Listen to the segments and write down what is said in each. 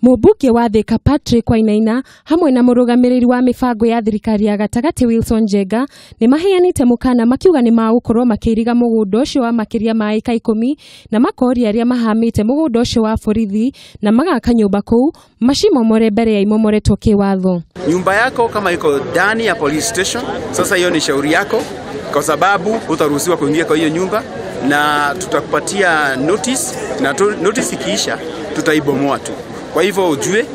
Mũmbunge wa Thika Patrick Wainaina hamwe na mũrũgamĩrĩri wa mĩbango ya thirikari ya gatagatĩ Wilson Njenga nĩ maheanĩte mũkana makiuga nĩ magũkorwo makĩiriga mũgũnda ũcio wa makĩria ma ĩka 10 na makoria arĩa mahamĩte mũgũnda ũcio wa borithi na magaka nyũmba kũu macimomore mbere ya imomoretwo kĩwatho. Nyumba yako kama iko ndani ya police station, sasa hiyo ni shauri yako, kwa sababu utaruhusiwa kuingia kwa hiyo nyumba na tutakupatia notice, na notice ikiisha tutaibomoa tu. Kwa hivyo ujue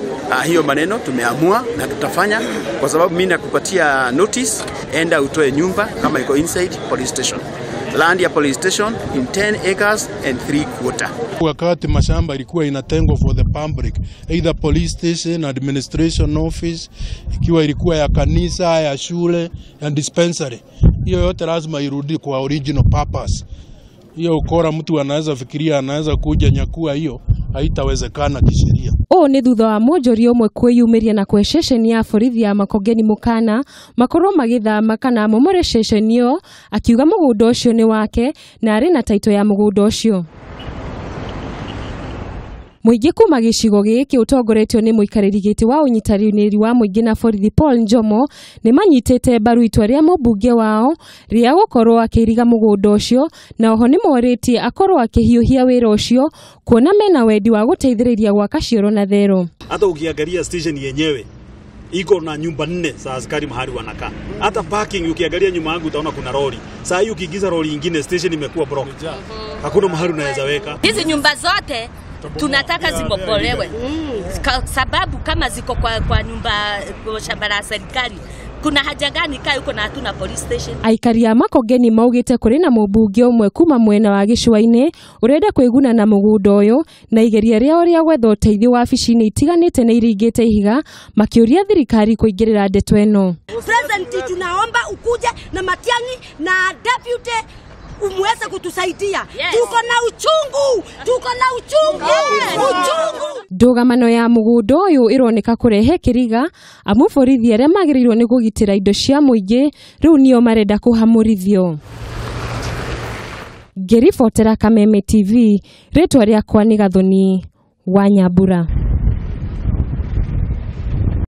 hiyo maneno tumeamua na tutafanya, kwa sababu mimi nakupatia notice, enda utoe nyumba kama iko inside police station. Land ya police station in 10 acres and 3/4. Wakati mashamba ilikuwa inatengwa for the public, either police station, administration office, ikiwa ilikuwa ya kanisa, ya shule, ya dispensary, hiyo yote lazima irudi kwa original purpose. Hiyo ukora mtu anaweza fikiria anaweza kuja nyakua, hiyo haitawezekana kisheria. Ũũ nĩ thutha wa mwonjoria ũmwe kwĩyumĩria na kũhe ceceni ya borithi ya Makongeni mũkana makorwo magĩthama kana momore ceceni ĩyo, akiuga mũgũnda ũcio nĩ wake na arĩ na taito ya mũgũnda ũcio. Mũingĩ kuma gĩcigo gĩkĩ ũtongoretio nĩ mũikarĩri gĩtĩ wa ũnyitanĩri wa mũingĩ na borithi Paul Njomo nĩ manyitĩte mbaru itua rĩa mũmbunge wao rĩa gũkorwo akĩiriga mũgũnda ũcio, na oho nĩ morĩtie akorwo akĩhiũhia wĩra ũcio kuona mena wendi wa gũteithĩrĩria gwaka cioro na thero. Hata ukiangalia station yenyewe iko na nyumba 4 za askari mahali wanakaa. Hata parking ukiangalia nyuma yangu utaona kuna lori. Saa hii ukiingiza lori nyingine station imekuwa block. Hakuna mahali unaweza weka. Hizi nyumba zote tunataka zimopolewe. Sababu kama ziko kwa nyumba kwa shamba la serikali, kuna haja gani kaa yuko na hatuna police station? Aikari a Makongeni maugite kuri na mũmbunge ũmwe kuma mwena wa gĩcũa-inĩ ũrenda kwĩguna na mũgũnda ũyũ, na igeria rĩao rĩa gwetha ũteithio wabici-inĩ itiganĩte nĩ iringĩte ihiga, makĩũria thirikari kũingĩrĩra ndeto ĩno. President, tunaomba ukuje na Matiang'i na deputy umweze kutusaidia. Yes. Tuko na uchungu, tuko na uchungu, uchungu. Ndũgamano ya mũgũnda ũyũ ĩroneka kũrehe kĩriga, amu borithi arĩa magĩrĩirwo nĩ kũgitĩra indo cia mũingĩ rĩu nĩo marenda kũhamũrithio. Ngĩribotera Kameme TV, rĩtwa rĩakwa nĩ Gathoni wa Nyambura.